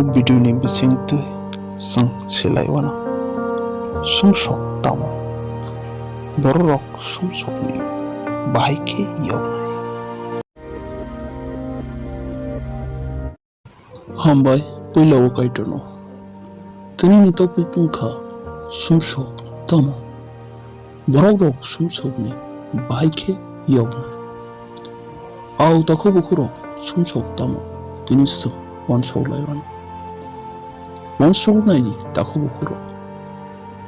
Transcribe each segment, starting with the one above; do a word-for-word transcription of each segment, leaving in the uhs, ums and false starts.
Video ni bisingtwi chwng swlaiwano sumsok tamo? Bororok sumsokni bahai khe yoknai. Hambai puila o Kaitorno. Tini ni topic wngkha sumsok tamo? Borok rok sumsokni bahai khe yokna. Au takhuk bukhuk rok sumsok tamo? Tini chwng uansuk laiwano. Uansuknaini takhuk bukhuk rok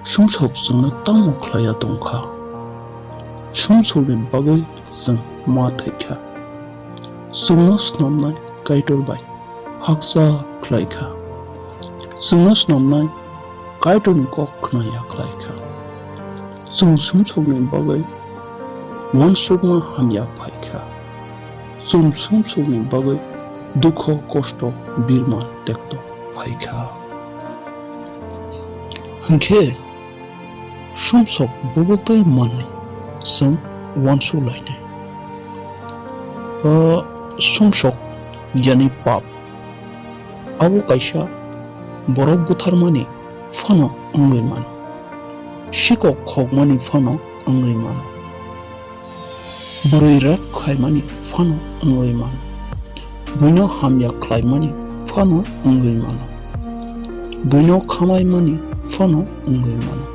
sumsok chwngno tamo khlaiya tongkha? Sumsokni bagwi chwng ma thaikha. Chwngno swnamnai Kaitor bai hakcha khlai kha. Chwngno swnamnai Kaitorni kok khna ya khlai kha. Chwng sumsokni bagwi uansukma hamya phai kha. Chwng sumsokni bagwi dukho kosto birma tekto phai kha. Hinkhe sumsok bubo tei manwi chwng uansuk lainai. O sumsok yani pap. Abo kaisa borok butharmani phano wngwi mano. Sikok khokmani phano wngwi mano. Bwrwi rep khaimani phano wngwi mano. Buino hamya khlaimani phano wngwi mano. Buino khamaimani phano wngwi mano.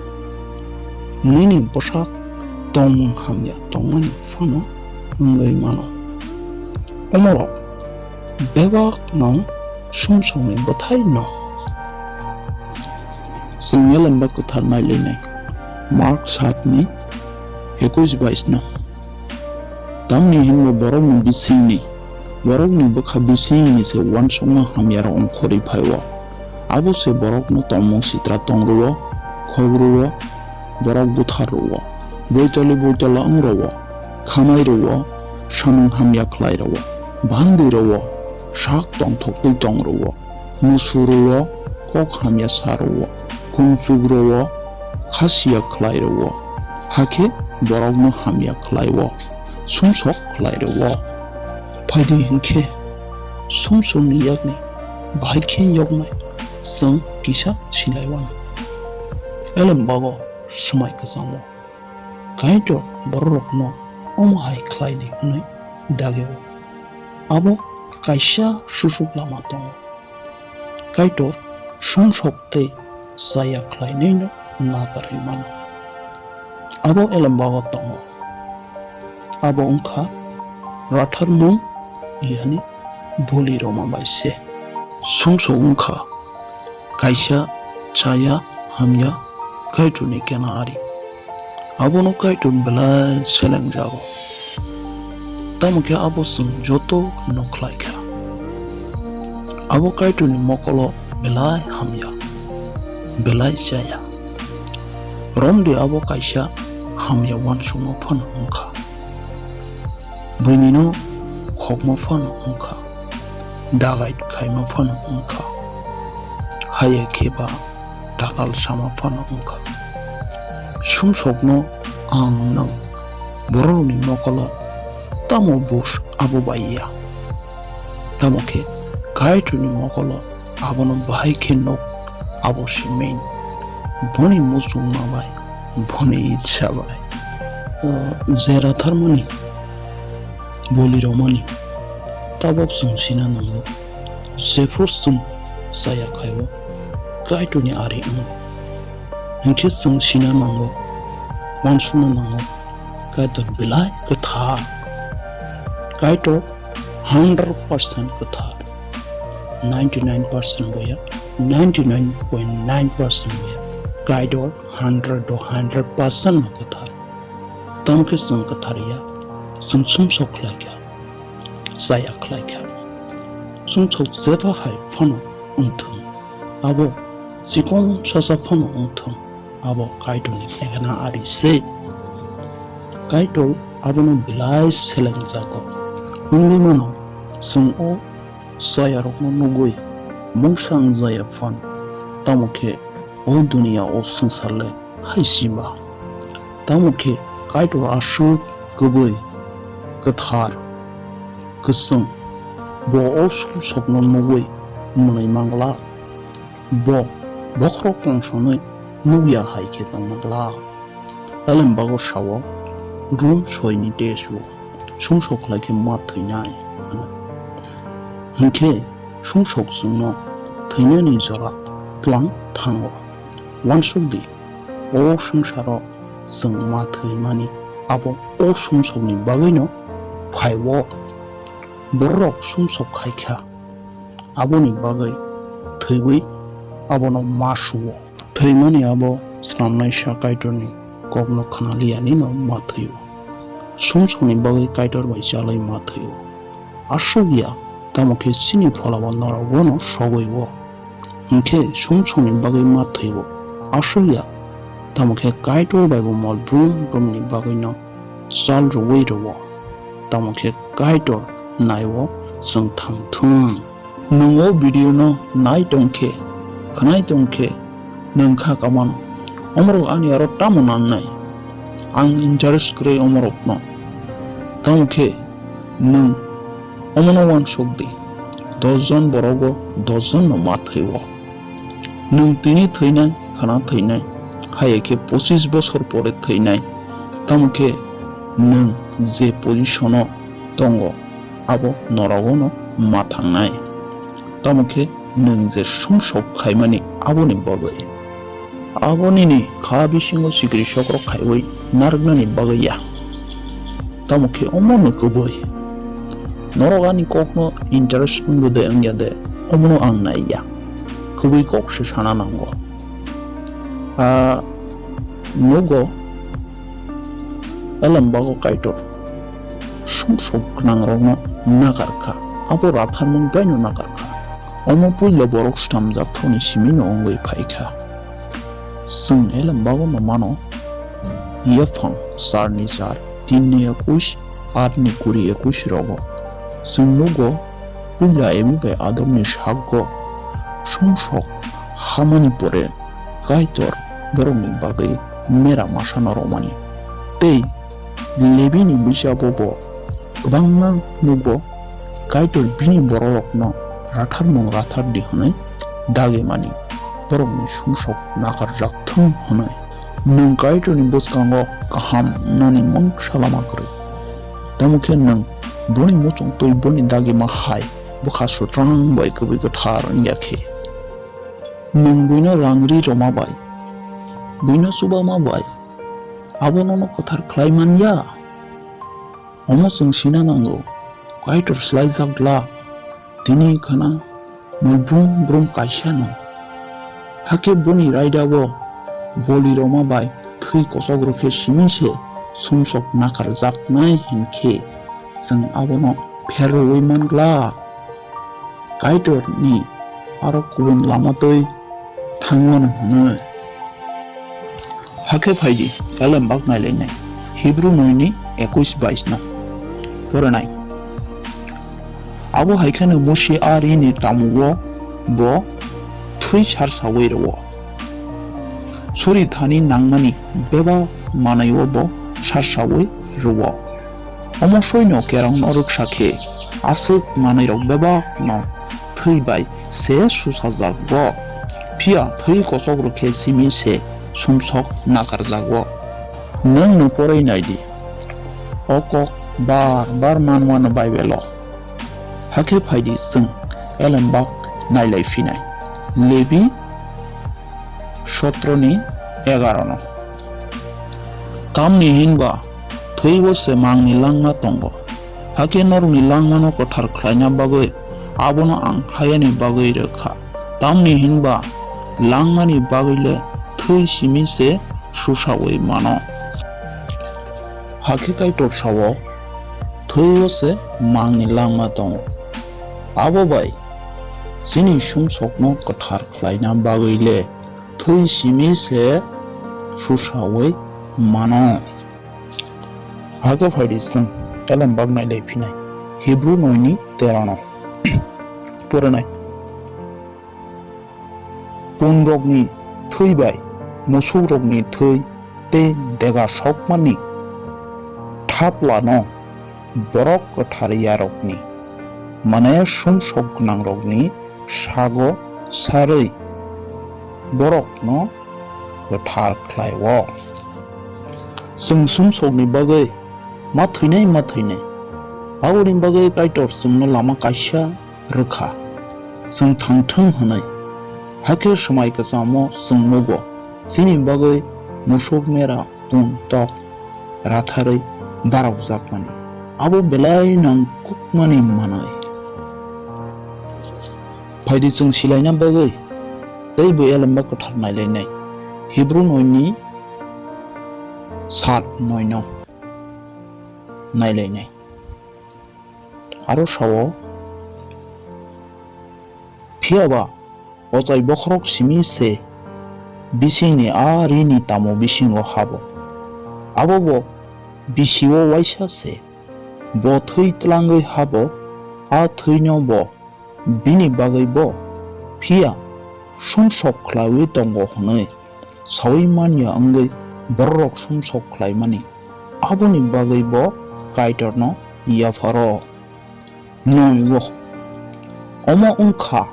Nini bwsak tongmung hamya tongmani phano wngwi mano. Omorok bebak no sumsokni bwthai no. Chwng Elembak Kwthar nailainai Mark satni ekush bais no. Tamni hwnba borokni bisingni, borokni bwkha bisingni se uansukma hamyarok ongkhorwi phai-o. Abo se borokno tongmung sitra tong rw-o, khok rw-o, borok buthar rw-o, boitali boitala wng rw-o, khamai rw-o, samung hamya khlai rw-o, bandi rw-o, sak tongthok twi tong rw-o, musu rw-o, kok hamya sa rw-o, kungchuk rw-o, khasiya khlai rw-o, hakhe borokno hamya khlai-o, sumsok khlai rw-o. Phaidi hinkhe sumsokni yakni bahai khe yoknai chwng kisa sinai uanw. Elembak o swmai kwchango Kaitor bororokno omo hai khlai di hwnwi dagi-o. Abo kaisa susuk lama tongo. Kaitor sumsok tei chaya khlainaino nakarwi mano. Abo Elembago tongo. Abo wngkha ratharmung, yani boli rwma bai se. Sumsok wngkha kaisa chaya hamya Kaitorni kena ari. Abono Kaitor belai selengjago. Tamo khe abo chwng joto no khlai kha. Abo Kaitorni mokolo belai hamya, belai chaya. Romdi abo kaisa hamya uansukma phano wngkha. Buinino khokma phano wngkha. Dagait khaima phano wngkha. Haiya khe ba takal sama phano wngkha. Sumsokno ang nwng bororokni mokolo tamo bus abo bai ya? Tamo khe Kaitorni mokolo abono bahai khe nuk, abo se main. Boni muchungma bai boni icha bai. O, je ratharmani boli rwmani tabok chwng sina nango. Jephru chwng chaya khaio, Kaitorni ari wngo. Hinkhe chwng sina nango, uansukna nango, Kaitor belai kwthar. Kaitor hundred percent kwthar. Ninety nine percent boya, ninety nine point nine percent boya. Kaitor hundred to hundred percent no kwthar. Tamo khe chwng kwthar ya, chwng sumsok khlai kha, chaya khlai kha. Sumsok jeba hai phano wng thung, abo chikon sasa phano wng thung, abo Kaitorni khaikhe na ari se. Kaitor abono belai selengjago. Wngwi mano, chwng o chayarokno nugwi mungsa wngjaya phan, tamo khe o duniya o swngchar le hai si ba. Tamo khe Kaitor aswk kwbwi, kwthar, kwchwng, bo o sumsokno nugwi mwnwi man glak. Bo bokhorok kongsonwi nukya hai khe tongma glak. Elembago sao, Rum soini tesu, sumsok khlai khe ma thwinai, hwno. Hinkhe sumsok chwngno thwinani jora tlang thango. Uansuk di, o swngcharo chwng ma thwimani abo o sumsokni bagwino phai-o. Bororok sumsok khai kha, aboni bagwi thwiwi abono ma su-o. Thwimani abo snamnaisa Kaitorni kokno khna liyanino ma thwi-o. Sumsokni bagwi Kaitor bai chalwi ma thwi-o. Aswk ya, tamo khe chini pholabo norok bono sogwi-o. Hinkhe sumsokni bagwi ma thwi-o. Aswk ya, tamo khe Kaitor bai bo mol brum brumni bagwino chal rwui rw-o, tamo khe Kaitor nai-o chwng thang thung. Nwng o video no nai tong khe, khwnai tong khe, nwng kha kamano, omorok ani aro tamo nangnai? Ang interest kwrwi omorokno. Tamo khe nwng omono uansuk di, dos jon borogo dos jon no ma thwi-o. Nwng tini thwinai, khana thwinai, haiya khe pochis bosor pore thwinai, tamo khe nwng je position-o tongo, abo norok-o no ma thangnai. Tamo khe nwng je sumsok khaimani aboni bagwi. Abo nini kha bisingo sikri sokrok khaiwi narwknani bagwi ya. Tamo khe omono kwbwi. Norok ani kokno interest wngwi de wngya de, omono ang naiya. Kwbwi kok se sana nango. Ah, nugo, elembago Kaitor sumsok gwnangrokno nakar kha, abo ratharmung baino nakar kha. Omo puila borok swnamjak thokni simino wngwi phai kha. Chwng elembago no mano, yaphang charni char, tinni ekush, atni kuri ekush rogo. Chwng nugo, puila Evi bai Adamni sakgo sumsok hamani pore Kaitor borokni bagwi mera masa no romani. Tei Lebini bwsabo bo kwbangma nugo, Kaitor bini bororokno ratharmung rathar di hwnwi dagimani, borokni sumsok nakarjak thung hwnwi. Nwng Kaitorni bwskango kaham nani mungsa lama kwrwi, tamo khe nwng boni muchung twi boni dagima hai bwkha sutrang bai kwbwi kwthar wngya khe. Nwng buino rang ri rwma bai, buino chubama bai, abo nono kwthar khlai man ya? Omo chwng sina nango, Kaitor swlaijak glak, tini khana mol brum brum kaisa no. Hakhe boni raida bo boli rwma bai thwi kochok rw khe simi se sumsok nakarjaknai hinkhe chwng abono pher rwui man glak. Kaitorni aro kubun lama twi thangmano hwnwi. Hakhe phaidi, elembak nailainai. Hibru noini ekush bais no porinai. Abo hai kheno Musi arini tamugo bo thwi sarsaui rwo. Suri thani nangmani bebak manwi-o bo sarsaui rwo. Omo soino kerongno rwksa khe aswk manwirok bebakno thwi bai se susajakgo, phiya thwi kochok rw khe simi se sumsok nakarjago. Nwng no porwi nai di, o kok bar bar manwano Baibelo. Hakhe phaidi chwng elembak nailai phinai. Lebi sotroni egaro no. Tamni hinba thwibo se mangni langma tongo. Hakhe norokni langmano kwthar khlaina bagwi abono ang hayani bagwi rw kha. Tamni hinba langmani bagwile thwi simi se susaui mano. Hakhe Kaitor sao, thwibo se mangni langma tongo. Abo bai chini sumsokno kwthar khlaina bagwile thwi simi se susaui mano. Hakhe phaidi chwng elembak nailai phinai. Hibru noini tero no. Porinai. Punrokni thwi bai musukrokni thwi tei dega sokmani thaplano borok kwthar yarokni, mane sumsok gwnangrokni sago sarwi borokno kwthar khlai-o. Chwng sumsokni bagwi ma thwinai, ma thwinai. Aboni bagwi Kaitor chwngno lama kaisa rwkha, chwng thangthwng hwnwi. Hakhe swmai kwchamo chwng nugo, chini bagwi musuk mera pun tok ratharwi barokjakmani, abo belai nangkukmani manwi. Phaidi chwng silaina bagwi tei bo Elemba Kwthar nailainai. Hibru noini sat noino nailainai. Aro sao, phiya ba ochai bokhorok simi se bisingni a rini tamo bisingo habo. Abo bo bisio waisa se. Bo thwi tlangwi habo, a thwino bo bini bagwi bo phiya sumsok khlaiwi tongo hwnwi saui manya wngwi bororok sumsok khlaimani, aboni bagwi bo Kaitorno yapharo. Noigo. Omo wngkha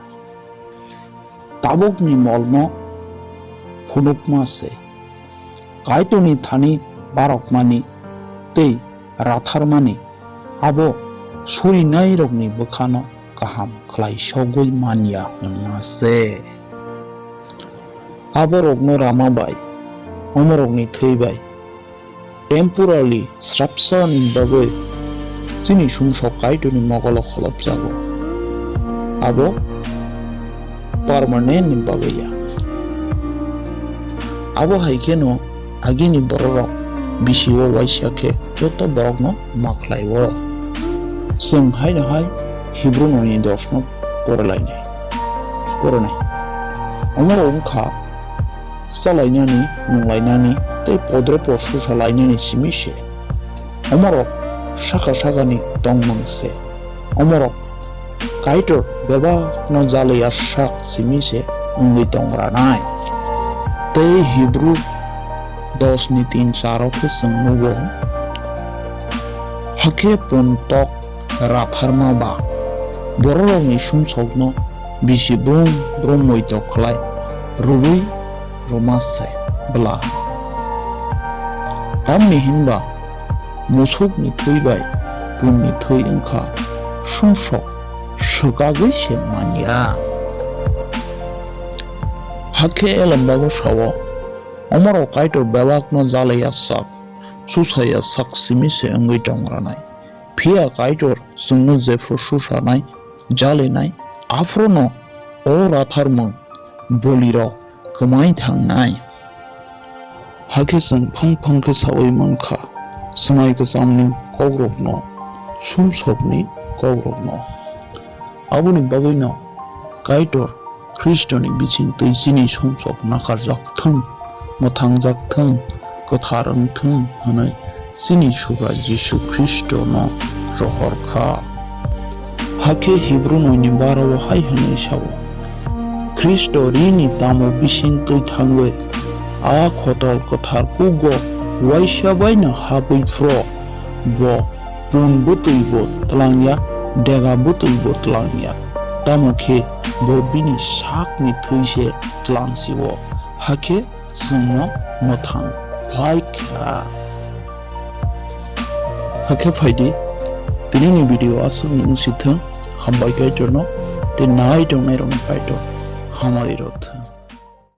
tabukni molno phunukma se. Kaitorni thani barokmani tei ratharmani abo surinairokni bwkhano kaham khlai sogwi manya wngma se. Aborokno rama bai, omorokni thwi bai, temporarily srapsani bagwi chini sumsok Kaitorni mogolo kholopjago. Abo permanent ni bagwi ya. Abo hai kheno agini bororok bisio waisa khe joto borokno ma khlai-o. Chwng haino hai Hibru noini dos no porelainai, porenai. Omorok wngkha chalainani, nunglainani tei podre por susa lainani simi se. Omorok saka sakani tongmung se. Omorok Kaitor bebakno jaliya sak simi se wngwi tongranai. Tei Hibru dos ni tin char o khe chwng nugo, hakhe pun tok ratharma ba bororokni sumsokno bisi brum brum moito khlai rwui rwma se bwla. Tamni hinba musukni thwi bai punni thwi wngkha sumsok swkagwi se manya. Hakhe Elembago sao, omorok Kaitor bebakno jaliya sak, susaya sak simi se wngwi tongranai. Phiya Kaitor chwngno jephru susanai, jalinai, aphruno o ratharmung bolirok kwmai thangnai. Hakhe chwng phang phang khe saui mankha, swmai kwchamni kokrokno, sumsokni kokrokno. Aboni bagwino Kaitor Khristoni bising twi chini sumsok nakarjak thung, mwthangjak thung, kwthar wng thung hwnwi chini Subrai Jisu Khristono rohor kha. Hakhe Hibru noini baro o hai hwnwi sao, Khristo rini tamo bising twi thangwi a khotol kwthar kugo waisa baino habwi phro, bo pun bwtwi bo twlang ya, dega bwtwi bo twlang ya, tamo khe bo bini sakni thwi se twlang si-o, hakhe chwngno mwthang phlai kha. Hakhe phaidi, tinini video aswk nung si thung, hambai Kaitorno, tei nai tongnairokno Kaitor hamari rw thung.